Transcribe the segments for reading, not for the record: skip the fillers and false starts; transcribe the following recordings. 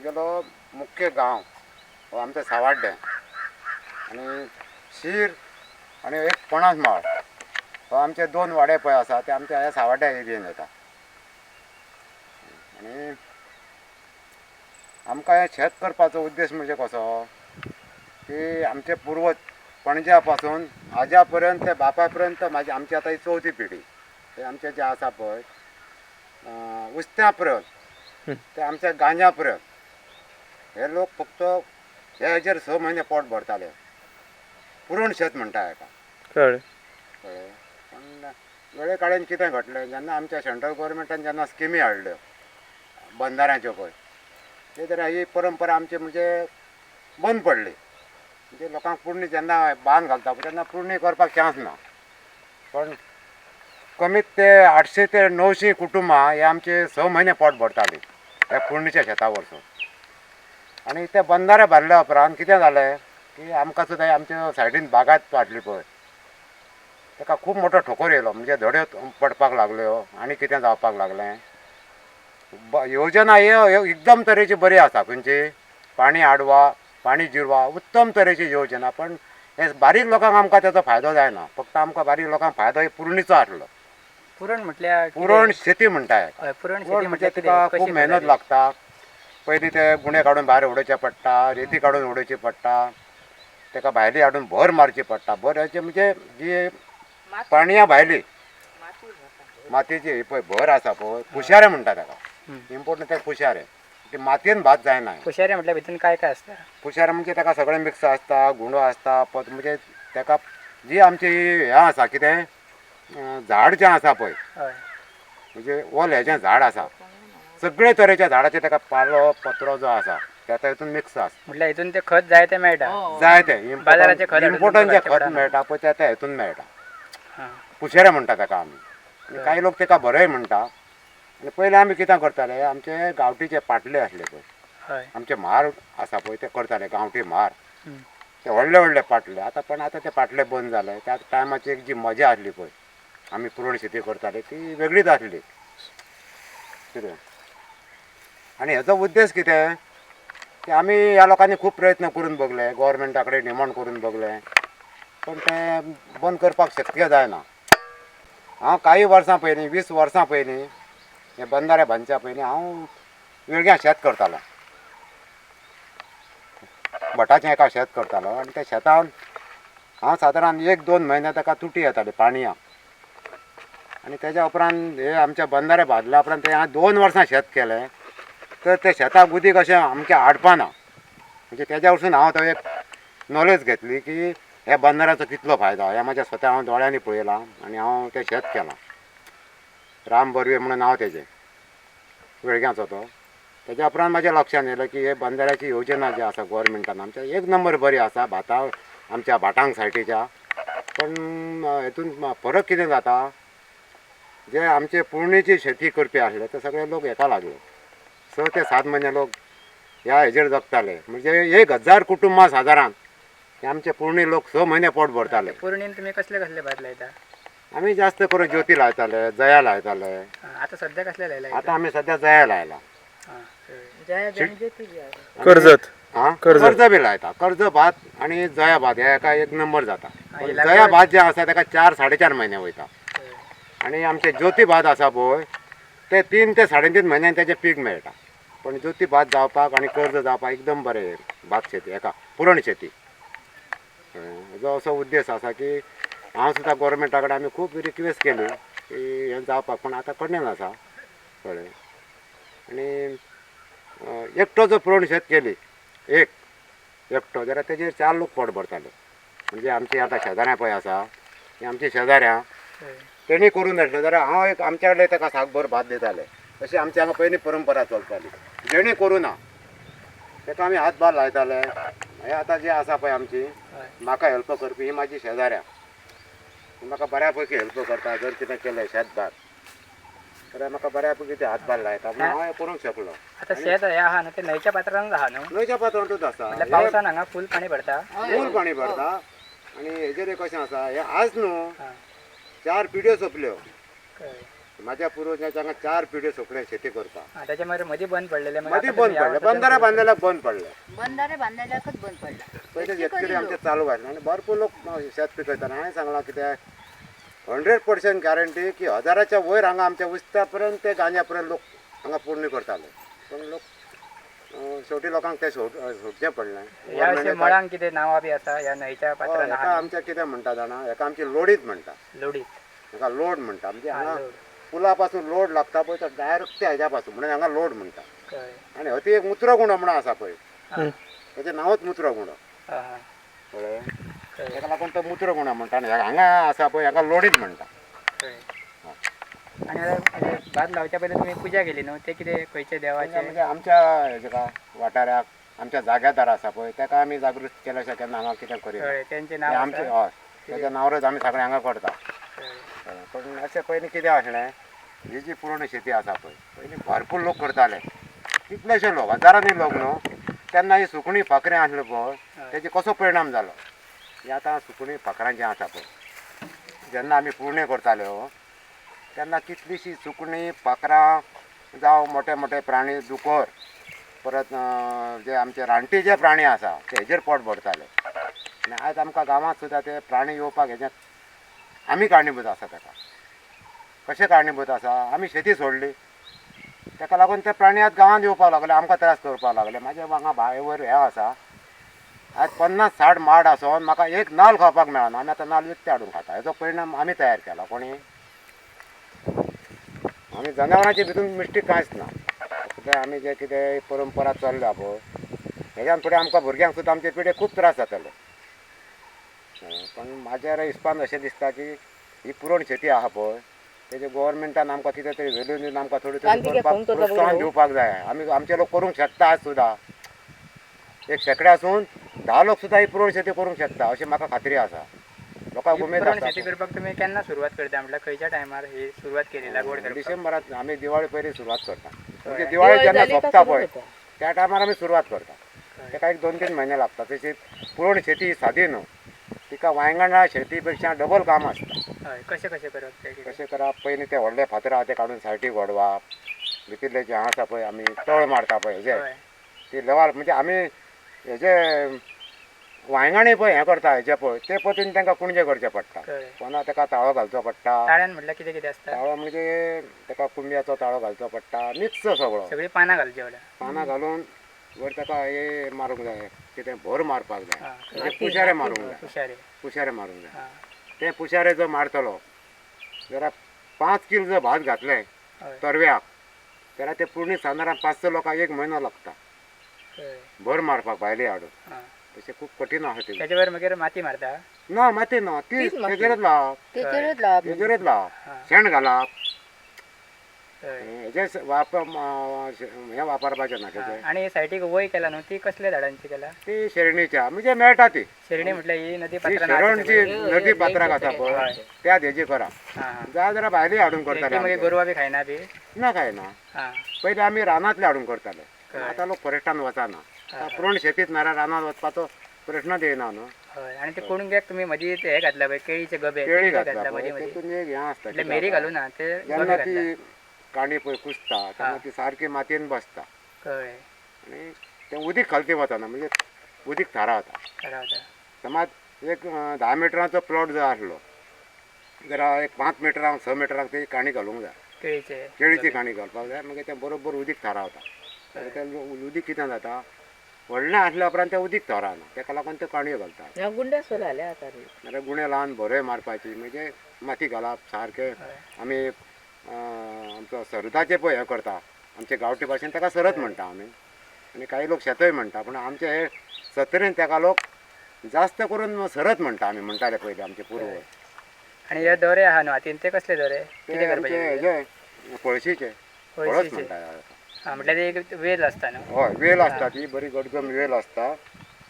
आमगेलो मुख्य गांव हो आमचो सावाड्डें आनी शीर आनी एक पणास माळ हो आमचे दोन वाडे पळय आसा ते आमच्या ह्या सावाड्ड्या एरियेन येता. आनी आमकां हें शेत करपाचो उद्देश म्हणजे कसो की आमचे पुर्वज पणज्या पासून आज्या पर्यंत ते बापा पर्यंत म्हाजी आमची आतां ही चवथी पिढी. हे आमचे जे आसा पळय उस्त्या पर्यंत ते आमच्या गांजा पर्यंत हे लोक फक्त हे हेजेर 6 म्हयने पोट भरताले. पुरण शेत म्हणटा हेका. कळ्ळें. कळ्ळें. पूण वेळे काळेन कितें घडलें, जेन्ना आमच्या सेंट्रल गोवोरमेंटान जेन्ना स्किमी हाडल्यो बंदाऱ्यांच्यो पळय, ते तरा ही परंपरा आमची म्हणजे बंद पडली. म्हणजे लोकांक पुरणी जेन्ना बांद घालता पळय तेन्ना पुरणी करपाक चान्स ना. पण कमीत ते 800 ते 900 कुटुंबां हे आमचे 6 म्हयने पोट भरताली ह्या पुरणीच्या शेता वरसून. आनी ते बंदारे बांदल्या उपरांत कितें जालें की आमकां सुद्दां आमच्या सायडीन बागायत वाडली पळय ताका खूब मोठो ठोकर येयलो. म्हणजे धड्यो पडपाक लागल्यो आनी कितें जावपाक लागलें. योजना ही एकदम तरेची बरी आसा, खंयची पाणी आडवा पाणी जिरवा उत्तम तरेची योजना. पण हे बारीक लोकांक आमकां तेचो फायदो जायना. फक्त आमकां बारीक लोकांक फायदो ही पुरणीचो आसलो. पुरण म्हटल्यार पुरण शेती म्हणटा. पुरण पुरण शेती म्हणजे म्हटल्यार तिका कितें? खूब कशी मेहनत करताली? लागता. पयलीं ते गुणे काडून भायर उडोवचे पडटा, रेती काडून उडोवची पडटा, ताका भायली हाडून भर मारची पडटा. भर हेचे म्हणजे जी पाणया भायली मातयेची ही पळय भर आसा पळय, कुशारे म्हणटा ताका. इम्पोर्टंट ते कुशारे. ते मातयेन भात जायना. कुशारे म्हटल्यार भितून काय काय आसता? कुशारे म्हणजे ताका सगळें मिक्स आसता, गुंडो आसता, पत म्हणजे ताका जी आमची हें आसा कितें झाड जें आसा पळय, म्हणजे ओल हेजें झाड आसा, सगळे तरेच्या झाडाचे ताका पालो पत्रो जो आसा त्या हितून मिक्स आसता. म्हटल्यार हितून ते खत जाय तें मेळटा. जाय तें बाजाराचें खत हाडून इम्पोर्टंट जें तुमकां खत पडना. मेळटा पळय त्या हितून मेळटा. कुशेरे म्हणटा ताका आमी. आनी कांय लोक ताका बरेंय म्हणटा. आनी पयलीं आमी कितें करताले, आमचे गांवठीचे पाटले आसले पळय, आमचे म्हार आसा पळय ते करताले, गांवठी म्हार ते व्हडले व्हडले पाटले. आतां पण आतां ते पाटले बंद जाले. त्या टायमाची एक जी मजा आसली पळय, आमी पुरण शेती करताले ती वेगळीच आसली कितें. आनी हेचो उद्देश कितें की आमी ह्या लोकांनी खूब प्रयत्न करून बगले, गोवोरमेंटा कडेन डिमांड करून बगले, पण तें बंद करपाक शक्य जायना. हांव कांय वर्सां पयलीं, 20 वर्सां पयलीं हे बंदारे बांदच्या पयलीं हांव वेळग्यां शेत करतालो, भटाचें एका शेत करतालो. आनी त्या शेतान हांव सादारण 1-2 म्हयने ताका तुटी येताली पाणया. आनी तेज्या उपरांत हे आमच्या बंदारे बांदल्या उपरांत ते हांवें 2 वर्सां शेत केलें तर ते शेताक उदीक अशें आमचें आडपाना. म्हणजे तेज्या वरसून हांव तो एक नॉलेज घेतली की ह्या बंदाऱ्याचो कितलो फायदो, हें म्हाज्या स्वता हांव दोळ्यांनी पळयलां आनी हांव तें शेत केलां. राम बर्वे म्हणून नांव तेजें, वेळग्यांचो तो. तेज्या उपरांत म्हाज्या लक्षान येयलें की हे बंदाऱ्याची योजना जी आसा गोवोरमेंटान आमच्या एक नंबर बरी आसा भाता आमच्या भाटांक सायटीच्या. पण हेतून फरक कितें जाता, जे आमचे पुरणीची शेती करपी आसले ते सगळे लोक हेका लागले. 6 ते 7 म्हयने लोक ह्या हेजेर जगताले. म्हणजे 1000 कुटुंबां सादारण आमचे पुरणी लोक 6 म्हयने पोट भरताले. पुरणीन तुमी कसले कसले भात लायता? आमी जास्त करून ज्योती लायताले, जया लायताले. आतां सद्या कसले लायला? आतां आमी सद्या जया लायला. कर्जत कर्ज बी लायता. कर्ज भात आनी जया भात हे एका एक नंबर जाता. जया भात जें आसा ताका 4 साडे 4 म्हयने वयता. आनी आमचे ज्योती भात आसा पळय ते 3 ते 3.5 म्हयन्यान तेजें पीक मेळटा. पण ज्योती भात जावपाक आनी कर्ज जावपाक एकदम बरें भात शेती एका पुरण शेती. हेजो असो उद्देश आसा की हांव सुद्दां गोवोरमेंटा कडेन आमी खूब रिक्वेस्ट केली की हें जावपाक, पूण आतां कठीण आसा. कळ्ळें. आनी एकटो जो पुरण शेत केली एक एकटो जाल्यार तेजेर 4 लोक पोट भरताले. म्हणजे आमची आतां शेजाऱ्यां पळय आसा ती आमची शेजाऱ्यां तेणी करून आसलें जाल्यार हांव एक आमच्या कडे ताका साकभर भात दिताले. अशी आमच्या हांगा पयलीं परंपरा चलताली. जेणी करूं ना ताका आमी हातभार लायताले. हे आतां जी आसा पळय आमची म्हाका हेल्प करपी ही म्हाजी शेजाऱ्यां, म्हाका बऱ्या पैकी हेल्प करता. जर कितें केलें शेत भात जाल्यार म्हाका बऱ्या पैकी ते हातभार लायता. पूण हांव हें करूंक शकलो. आतां शेत हें आहा न्हू तें न्हंयच्या पात्रांत आहा न्हू? न्हंयच्या पात्रांतूच आसा. म्हटल्यार पावसान हांगा फूल पाणी भरता. फूल पाणी भरता. आनी हेजेर कशें आसा, हें आज न्हू 4 पिढ्यो सोंपल्यो. माझ्या पुर्वजांच्या हांगा 4 पिढ्यो सगळे शेती करता. हा, त्याच्या मागीर मदीं बंद पडलेले. मागीर मदीं आतां बंद तुमी ह्या पडले, वर्सा बंदारा बांदलेल्याक बंद पडले. बंधारे बांधलेल्याकच बंद पडला. पयले शेतकरी आमचे चालू आसले आनी भरपूर लोक शेत पिकयताले. हांवें सांगलां कित्याक 100% गॅरंटी की 1000च्या वयर हांगा आमच्या उस्त्या पर्यंत ते गांज्या पर्यंत लोक हांगा पुरणी करताले. पूण लोक शेवटी लोकांक ते सोडचें पडलें. ह्या अशे मळांक कितें नांवां बी आसा ह्या न्हंयच्या पात्रान हेका आहा? आमच्या कितें म्हणटा जाणा, हेका आमची लोडीत म्हणटा. लोडीत. हेका लोड म्हणटा. म्हणजे हा, हांगा लोड. पुला पासून लोड लागता पळय तो डायरेक्ट त्या हेज्या पासून, म्हणून हांगा लोड म्हणटा. कळ्ळें. आनी हती एक मुत्रगुंडो म्हणून आसा पळय, हा, तेचें नांवच मुत्रगुंडो. हा, हा. कळ्ळें? कळ्ळें. ताका लागून तो मुत्रगुंडो म्हणटा आनी हांगा आसा पळय हाका लोडीत म्हणटा. कळ्ळें. आनी आतां म्हणजे भात लावच्या पयलीं तुमी पुजा केली न्हू, ते कितें खंयचे देवाचे? म्हणजे आमच्या हेका वाठाराक आमच्या जाग्यादार आसा पळय ताका आमी जागृत केल्या केन्ना हांगा कितें करिना. कळ्ळें, तेंचें नांव आमचे आसा? हय, तेच्या नांवारच आमी सगळें हांगा करता. कळ्ळें. पूण अशें पयलीं कितें आसलें, ही जी पुरण शेती आसा पळय पयलीं भरपूर लोक करताले, कितलेशे लोक, हजारांनी लोक न्हू. तेन्ना ही सुकणीं फाकऱ्यां आसल्यो पळय तेजे कसो परिणाम जालो. ही आतां सुकणीं फाकरां जीं आसा पळय, जेन्ना आमी पुरणे करताले हो तेन्ना कितलीशीं सुकणीं पाखरां जावं मोटे मोटे प्राणी दुकर, परत जे आमचे रानटी जे प्राणी आसा ते हेजेर पोट भरताले. आनी आयज आमकां गांवांत सुद्दां ते प्राणी येवपाक हेज्यात आमी कारणीभूत आसा. ताका कशें कारणीभूत आसा, आमी शेती सोडली ताका लागून ते प्राणी आज गांवांत येवपाक लागले, आमकां त्रास करपाक लागले. म्हाजे हांगा भायर वयर हें आसा, आज 50-60 माड आसोन म्हाका एक नाल्ल खावपाक मेळना. आमी आतां नाल्ल विकते हाडून खाता. हेजो परिणाम आमी तयार केला. कोणी आमी जनावरांचे भितून मिस्टेक कांयच ना. कित्याक आमी जे कितें परंपरा चल्ल्या पळय हेज्यान फुडें आमकां भुरग्यांक सुद्दां आमचे पिढे खूब त्रास जातले. पण म्हाज्या हिसपान अशें दिसता की ही पुरण शेती आहा पळय तेजे गोवोरमेंटान आमकां कितें तरी व्हेल्यू दिवन आमकां थोडी थोडी करपाक प्रोत्साहन दिवपाक जाय. आमी आमचे लोक करूंक शकता. आज सुद्दां एक शेंकड्यासून 10 लोक सुद्दां ही पुरण शेती करूंक शकता अशी म्हाका खात्री आसा. लोकांक ही उमेद पुरण आसा. शेती करपाक तुमी केन्ना सुरवात करता, म्हटल्यार खंयच्या टायमार ही सुरवात केली लागवड करपाक? डिसेंबरात आमी दिवाळी पयलीं सुरवात करता. म्हणजे दिवाळी जेन्ना सोंपता पळय त्या टायमार आमी सुरवात करता. ताका एक 2-3 म्हयने लागता. तशी पुरण शेती ही सादी न्हू, तिका वांयगणा शेती पेक्षा डबल काम आसता. हय, कशें कशें करप तें कितें? कशें करप, पयलीं ते व्हडले फातर आहा ते काडून सायडीक वडोवप, भितरले जे आसा पळय आमी तळ मारता पळय हेजे हय. ती लेवाल, म्हणजे आमी हेजे वांयगणी पळय हें करता हेजे पळय ते पद्दतीन तांकां कुणजे करचें पडटा. कळ्ळें. पोंदा ताका ताळो घालचो पडटा. ताळ्यान म्हटल्यार कितें कितें आसता? ताळो म्हणजे ताका कुंब्याचो ताळो घालचो पडटा, मिक्स सगळो. सगळीं पानां घालची व्हडल्या. पानां घालून वयर ताका हे मारूंक जाय, कितें भर मारपाक जाय, हा, म्हणजे पुशारे मारूंक जाय. पुशारे. पुशारे मारूंक जाय. हा. ते पुशारे जर मारतलो जाल्यार 5 कील जर भात घातलें हय. तरव्याक जाल्यार ते पुर्ण सादारण 500 लोकांक 1 म्हयनो लागता कळ्ळें. भर मारपाक भायले हाडून. हा. तशें खूब कठीण आसा ती. त्याच्या वर मागीर माती मारता? ना माती ना, ती तेजेरच लावप, तेचेरच लावप, तेजेरच लावप, शेण घालप, हेजे वापर हें वापरपाचें ना तेजें. आनी सायडीक वय केला न्हू, ती कसल्या झाडांची केला? ती शेरणीच्या म्हणजे मेळटा ती. शेरणी म्हटल्यार ही नदी ती पात्रान शेरण जी नदी पात्राक आसा पळय त्या हेजी करप. जाय जाल्यार भायली हाडून करताले. मागीर गोरवां बी खायना बी? ना खायना. पयलीं आमी रानांतले हाडून करताले. आतां लोक फॉरेस्टान वचना, आतां पुरण शेतीत नाल्यार रानांत वचपाचो प्रश्नच येयना न्हू. हय. आनी ते कुणग्याक तुमी मदीं ते हे घातला पळय केळीचे गबे, केळी ते घातला मदीं पळय मदीं, तेतून एक हें आसता, म्हटल्यार मेरी घालूं ना ते गबे जेन्ना घातला. ती कांडी पळय कुसता तेन्ना ती सारकी मातयेन बसता. कळ्ळें. आनी तें उदीक खालती वचना, म्हणजे उदीक थारावता. थारावता. समज एक 10 मिटरांचो प्लॉट जर आसलो जाल्यार एक 5 मिटरांक 6 मिटरांक ती कांडी घालूंक जाय, केळीचे केळीची कांडी घालपाक जाय. मागीर तें बरोबर उदीक थारावता. तें उदीक कितें जाता, व्हडलें आसल्या उपरांत तें उदीक थारावना, ताका लागून त्यो कांडयो घालतात. गुंडे घाले आतां. नाल्यार गुणे लावन भरय मारपाची, म्हणजे माती घालप सारकें. आमी आमचो सरदाचें पळय हें करता, आमचे गांवठी भाशेन ताका सरत म्हणटा आमी, आनी कांय लोक शेतय म्हणटा, पूण आमचे हे सत्तरीन ताका लोक जास्त करून सरत म्हणटा आमी म्हणटाले पयलीं आमचे पुर्वज. आनी हे दोरे आहा न्हू हातीन, ते कसले दोरे? ते कितें आमचे करपाचे? हेजे पळशीचे, पळस म्हणटा. हा, म्हटल्यार ते एक वेल आसता न्हू? हय, वेल आसता ती बरी गडगम वेल आसता.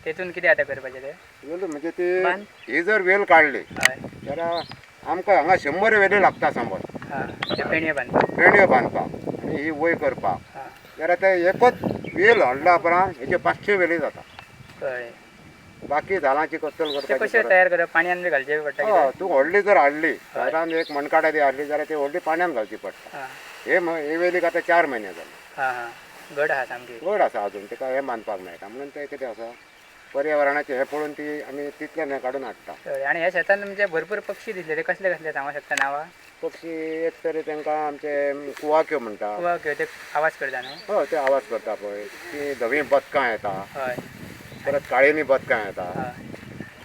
तेतून कितें आतां करपाचें ते? वेल म्हणजे ती ही जर वेल काडली जाल्यार आमकां हांगा 100 वेली लागता समज. हा, पेणयो बांदपाक. पेणयो बांदपाक आनी ही वय करपाक जाल्यार ते एकच वेल हाडल्या उपरांत हेजे 500 वेली जाता. कळ्ळें. बाकी झाडांची कत्तल ते करपाची कशें गरज तयार करप, पाणयान बी घालचें पडटा हय, कितें? तूं व्हडली जर हाडली घरान एक मणकाडे ती हाडली जाल्यार ती व्हडली पाण्यान घालची पडटा. हां. हे हे वेलीक आतां 4 म्हयने जाले. हां हां, घड आहा सामकी. व्हड आसा अजून, ताका हें मानपाक मेळटा. म्हणून तें कितें आसा, पर्यावरणाचें हें पळोवन ती आमी तितलें हें काडून हाडटा. हय, आनी ह्या शेतान तुमचे भरपूर पक्षी दिसले, ते कसले कसले सांगूंक शकता नांवां? पक्षी एक तरी तांकां आमचे कुवाक्यो म्हणटा. कुवाक्यो, ते आवाज करता न्हू? हय, ते आवाज करता पळय. ती धवीं बदकां येता. हय. परत काळेनी बदकां येता. हय.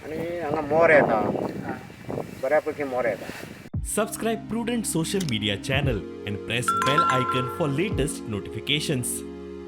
आनी हांगा मोर येता. हां. बऱ्या पैकी मोर येता. Subscribe Prudent Social Media channel and press bell icon for latest notifications.